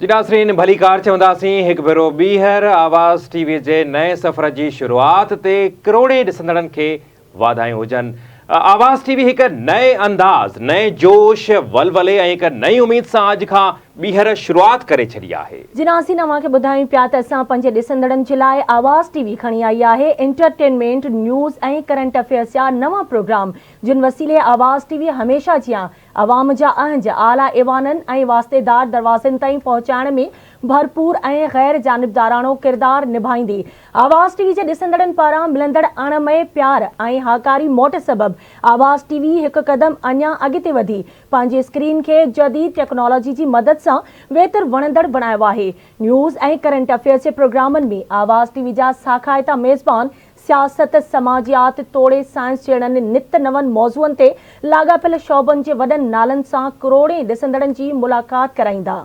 جي ناظرين ڀليڪار چونداسين هڪ ڀيرو ٻيهر آواز ٽي وي جي نئين سفر جي شروعات تي ڪروڙين ڏسندڙن کي واڌايون هجن. آواز ٽي وي هڪ نئين انداز، نئين جوش، ولولي ۽ هڪ نئين اميد سان اڄ کان ٻيهر شروعات ڪري ڇڏي آهي. جي ناظرين اوهان کي ٻڌايون پيا ته اسان پنهنجي ڏسندڙن جي لاء آواز ٽي وي کڻي آئي آهي انٽرٽينمينٽ، نيوز ۽ ڪرنٽ افيئرس جا نوان پروگرام جن وسيلي آواز ٽي وي هميشه جيان عوام جا اهنج اعليٰ ايوانن ۽ واسطيدار دروازن تائين پهچائڻ ۾ ڀرپور ۽ غير جانبداراڻو ڪردار نڀائيندي. آواز ٽي وي جي ڏسندڙن پاران ملندڙ اڻ مئي پيار ۽ هاڪاري موٽ سبب آواز ٽي وي هڪ قدم اڃا اڳتي وڌي پنهنجي اسڪرين کي جديد ٽيڪنالاجي جي مدد سان ويتر وڻندڙ بڻايو آهي. نيوز ۽ ڪرنٽ افيئرز جي پروگرامن ۾ آواز ٽي وي جا ساکائتا ميزبان سياست، سماجيات توڙي سائنس جهڙن نت نون موضوعن تي لاڳاپيل شعبن جي وڏن نالن سان ڪروڙين ڏسندڙن جي ملاقات ڪرائيندا.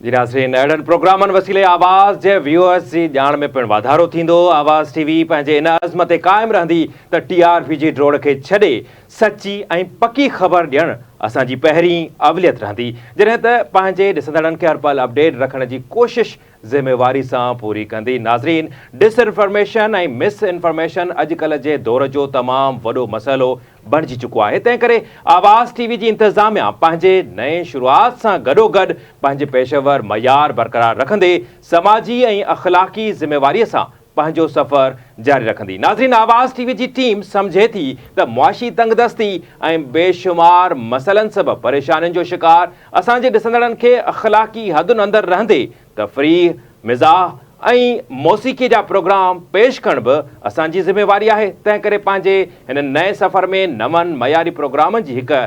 جي ناظرين اهڙن پروگرامن وسيلي آواز جي ويوئرز جي ڄاڻ ۾ پڻ واڌارو ٿيندو. آواز ٽي وي پنهنجي ان عزم تي قائم رهندي ته ٽي آر پي جي ڊوڙ کي ڇڏي سچي ۽ پڪي خبر ڏيڻ اسان جي پهرين اوليت رهندي جڏهن ته پنهنجي ڏسندڙن کي هر پل اپڊيٽ رکڻ جي ڪوشش ذميواري سان پوري ڪندي. ناظرين ڊس انفارميشن ۽ مس انفارميشن اڄڪلهه جي دور جو تمام وڏو مسئلو بڻجي چڪو آهي تنهن ڪري آواز ٽي وي جي انتظاميا پنهنجي نئين شروعات سان گڏوگڏ پنهنجي پيشيور معيار برقرار رکندي سماجي ۽ اخلاقي ذميواري سان پنهنجو سفر جاري رکندي. ناظرين آواز ٽي وي جي ٽيم سمجهي ٿي ته معاشي تنگدستي ۽ بيشمار مسئلن سبب پريشانين جو شڪار اسان جي ڏسندڙن کي اخلاقي حدن اندر رهندي تفريح، مزاح ۽ موسيقي جا پروگرام پيش ڪرڻ به اسان جي ذميواري آهي تنهنڪري پنهنجي هن نئين سفر ۾ نون معياري پروگرامن جي هڪ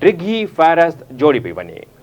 ڊگهي فهرست جوڙي پئي وڃي.